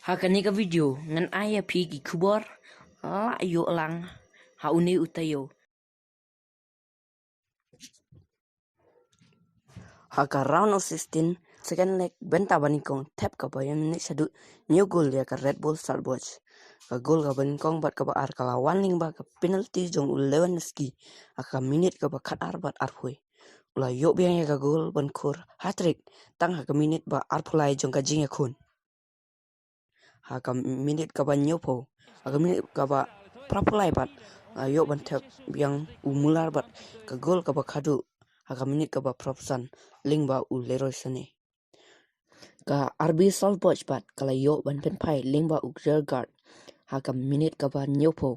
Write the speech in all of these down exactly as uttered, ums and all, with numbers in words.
Ha kane ka video ngan ai ïa phi ki khubor la ïoh lang ha une u taïew. Ha ka round of sixteen, second leg, bynta ba nyngkong, thep kaba ïa mynit shaduh hynñiew gol ïa ka Red Bull Salzburg. Ka gol kaba nyngkong bad kaba ar ka la wan lyngba ka penalty jong u Lewandowski ha ka minit kaba khatar bad arphew. U la ïoh biang ïa ka gol ban khur hat-trick tang ha ka minit ba arphew lai jong ka jingïakhun. Ha ka minit kaba hynñiewphew, ha ka minit kaba phraphew lai pat, la ïoh ban thep biang u Muller bad ka gol kaba khadduh ha ka minit kaba phraphew san lyngba u Leroy Sané. Ka R B Salzburg pat ka la ïoh ban pynphai lyngba u Kjærgaard ha ka minit kaba hynñiewphew.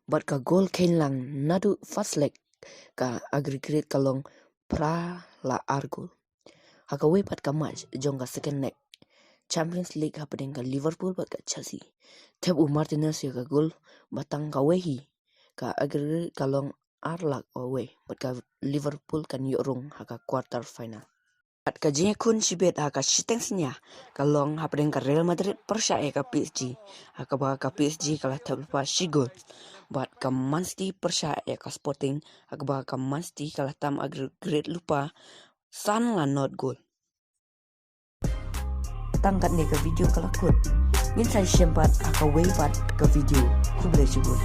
Bad ka gol kheiñ lang naduh first leg, ka aggregate ka long phra la ar gol. Ha kawei pat ka match jong ka second leg Champions League hapdeng ka Liverpool bad ka Chelsea, thep u Martinez ïa ka gol ba tang kawei hi, ka aggregate ka long ar la kawei bad ka Liverpool kan ïoh rung ha ka quarter final. Bad ka jingïakhun shibit ha ka shiteng synñia ka long hapdeng ka Real Madrid pyrshah ïa ka P S G, ha kaba ka P S G ka la thep lypa shi gol. Bad ka Man City pyrshah ïa ka Sporting, ha kaba ka Man City ka la tam aggregate lypa san la nod gol. Tang katne ka video ka la kut. Ngin sa ïashem pat ha kawei pat ka video. Khublei shibun.